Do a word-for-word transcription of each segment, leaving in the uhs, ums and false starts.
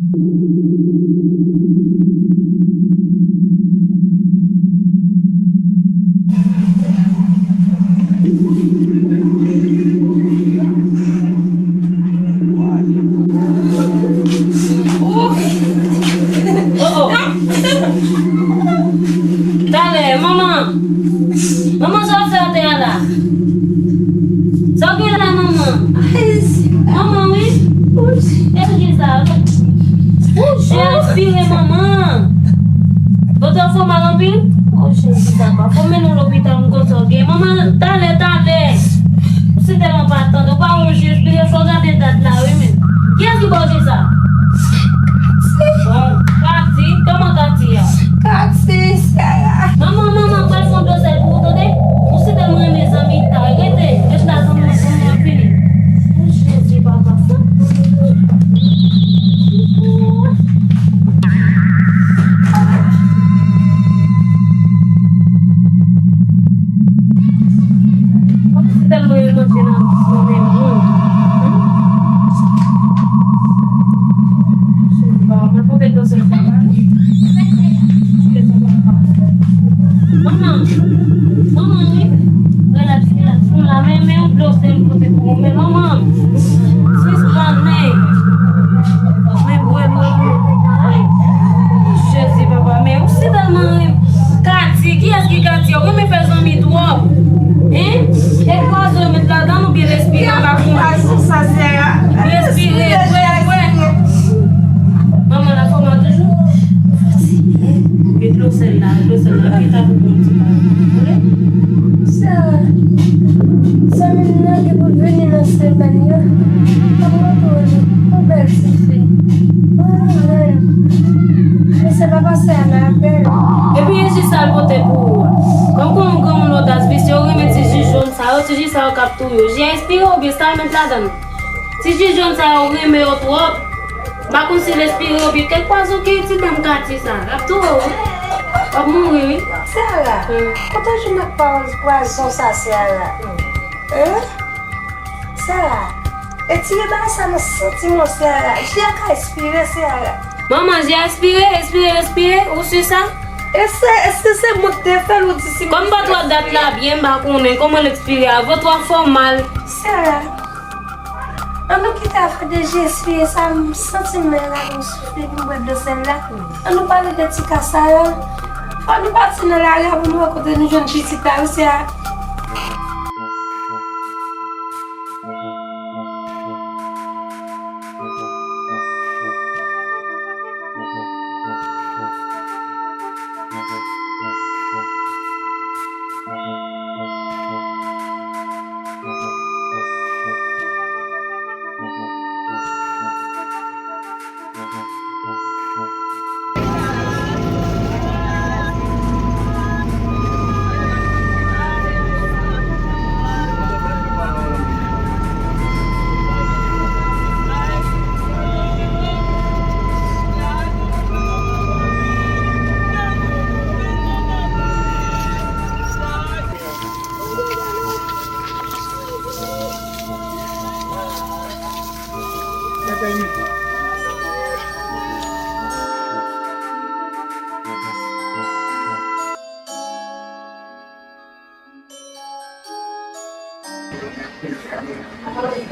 Oh, oh. Talè, manman. Manman, sa w ap fè atè a la? Sa w gen la, manman? Manman, wi. E ki sa? Ou jwe, respire, manman. Vant ou ap fè w mal anpil? O Jezi, papa. Fò m mennen w lopital, m konn sa w gen. Manman, talè, talè. Ou se tèlman pa tande. Ou pa wè w jwe, respire, fò w gade dat la, wi, men. Kiyès ki ba w je sa? Bon, Kati, kòman Kati a? Kati, Sara. Manman, manman, pral fè yon dosèl pou ou, tande? Ou si tèlman renmen zanmi ta, rete, rete la, zanmi, zanmi ap vini. O Jezi, papa, sa. Kòmsi tèlman yo manje nan, nan men moun. Mwen pote dlo sèl sa la. Manman, manman, wi. Relaks, relaks. Mwen la, men, men yon dlo sèl pote pou ou. Men manman, sispann, men. Men bwè, bwè, bwè. Ay, Jezi, papa, men ou si tèlman Kati, kiyès ki Kati? Ou renmen fè zanmi twòp. Hein? E pwazo yo met ladan l oubyen respire, m pa konnen. Pwazo sa, Sara. Respire, bwè, bwè. Manman la fè w mal toujou? Fatige. E dlo sèl la, dlo sèl la, ki ta pou bon ti bagay. Sara, zanmi m nan gen pou l vini nan semèn yo. Kòman pou li? Yon bèl ti fi. Mwen renmen l. Men se pa pase a nan apèl. Epi e ji sa l pote pou ou a. Kòm kon yon granmoun odas visye, ou renmen ti ji jòn sa yo, ti ji sa yo k ap touye w. Ji a espire oubyen sa yo met ladan l? Ti ji jòn sa yo, ou renmen yo twòp. M pa konn si l espire oubyen kèk pwazon ke ti dam Kati sa. L ap touye w, wi. W ap mouri, wi. Sara, hmm, kote w jwenn ak pwa-, pwazon sa, Sara? Hein? Sara, retire bagay sa nan santi mwen, Sara. Ji a ka espire, Sara. Manman, ji a espire, espire, espire, ou si sa? Èske, èske se mwen ki te fè l ou di si mwen... Kòm m pa t wè dat la byen, m pa konnen kòman l espire a. Vant ou ap fè w mal. Sara, ann nou kite afè de ji espire sa, m santi m malad, m soufri, m bwè dlo sèl la. Ann nou pale de ti ka Sara. Fò nou pati nan lari a pou nou wè kote nou jwenn pitit la, wi, Sara.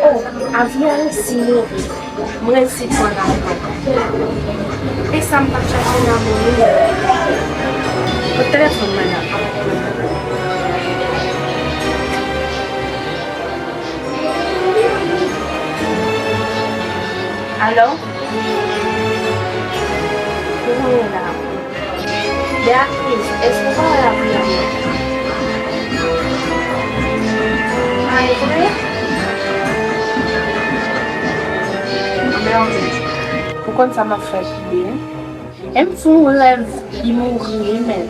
Oh, avyon an resi leve. Mwen resi pran avyon. E sa m t ap chache nan moun yo. Kot telefòn mwen nan? Alo? Ki jan w ye la? Beatrice, èske w pa wè lavi a mwen? A, e vre? Anben, anben. Ou konn sa m ap fè pou li, wi. E m fè yon rèv, li mouri, wi, men.